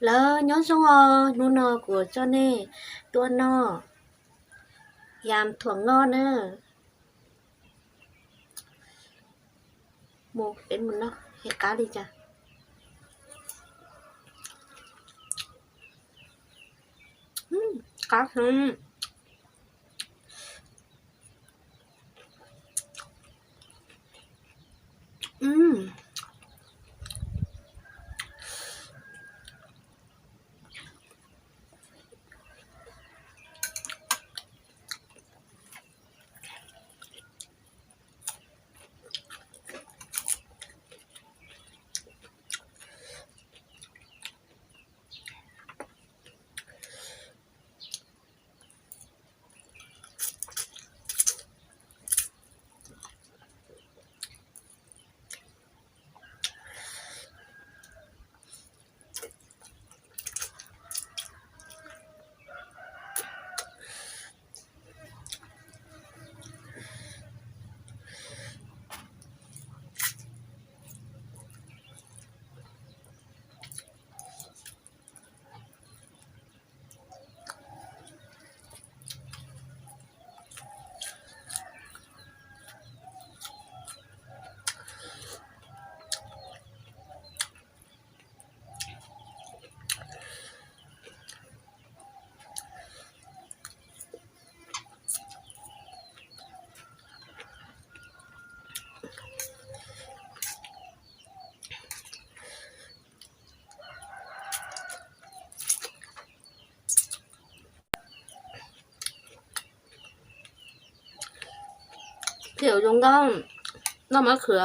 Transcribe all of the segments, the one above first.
Lawv nyob zoo os, hnub no kuv coj nej tuaj noj yam thuam ngoj na. Mus, peb mus noj, qab li cas. Qab heev. Phim zoo nkauj, noj mab khwv,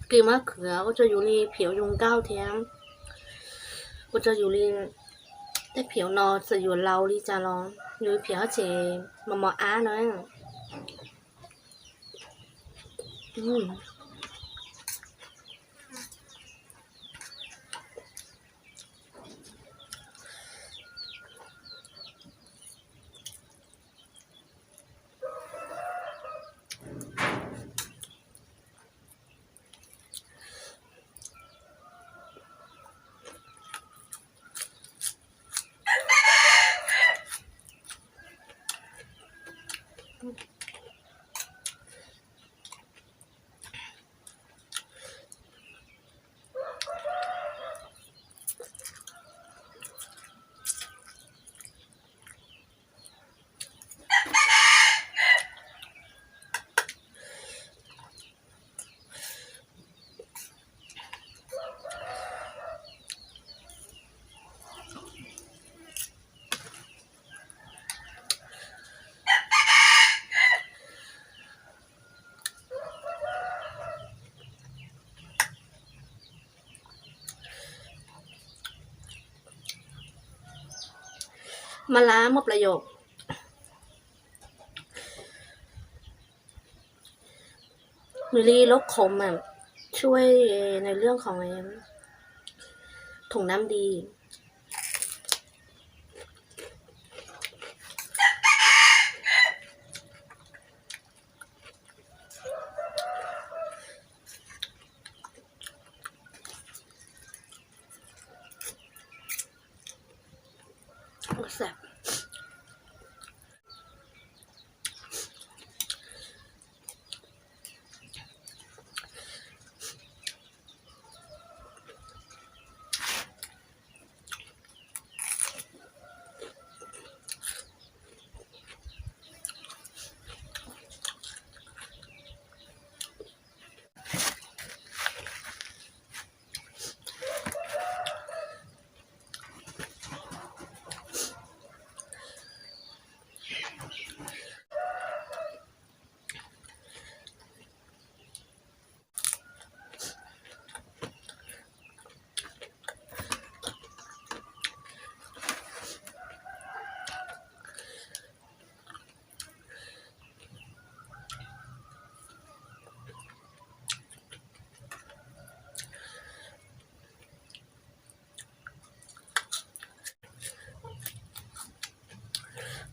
kis mab khwv ua rau yus li phim zoo nkauj thiab, ua rau yus li tej phim no txawm yus laus li cas los yus phim hab tseem mos mos ab na. Mas lab muaj plas yom. Nws li lub khoom mas tshuaj nws lub khoom thoom nam di.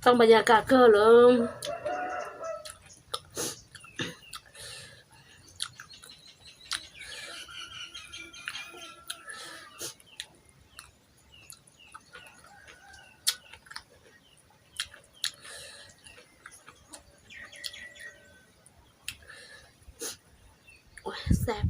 Tau npa yas kam kawg lawm. Xab.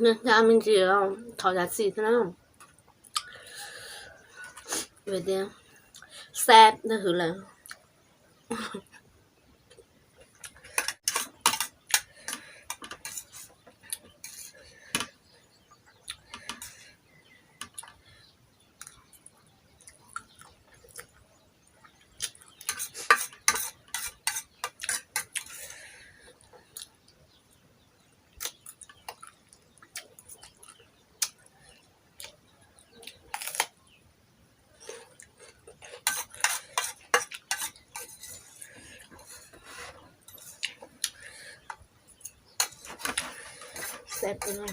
Nyob me ntsis thov zam txim thiab na, vim tias xab ntawd hwv lawm. Xab no.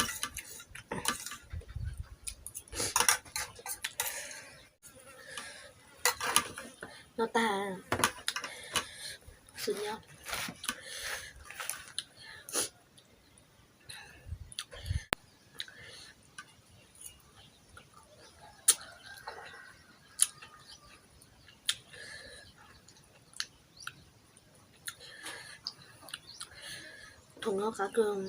Noj tag, xwm nyob. Tus no qab kawg.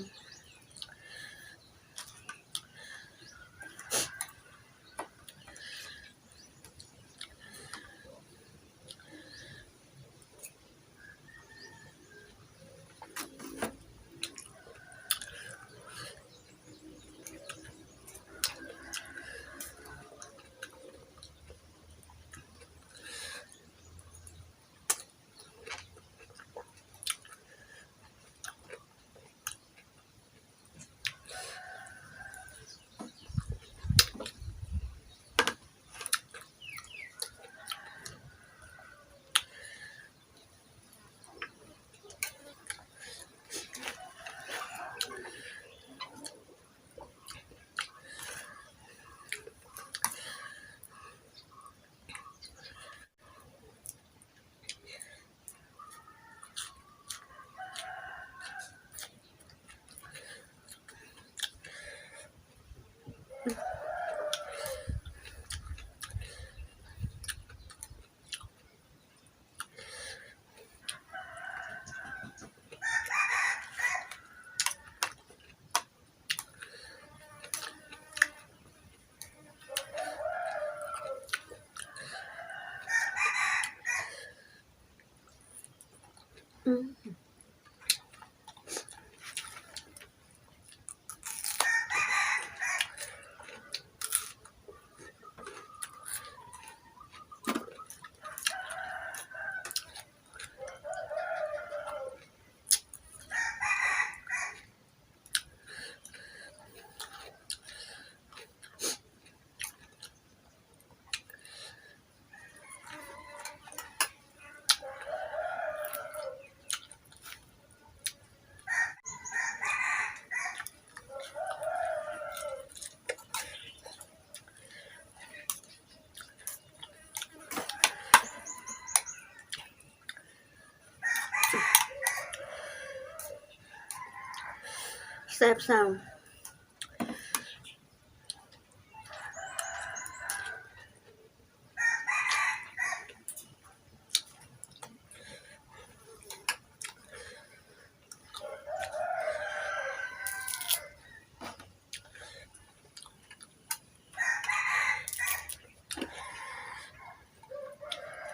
Teb xav.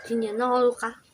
Tsis nyiam noj lub qab.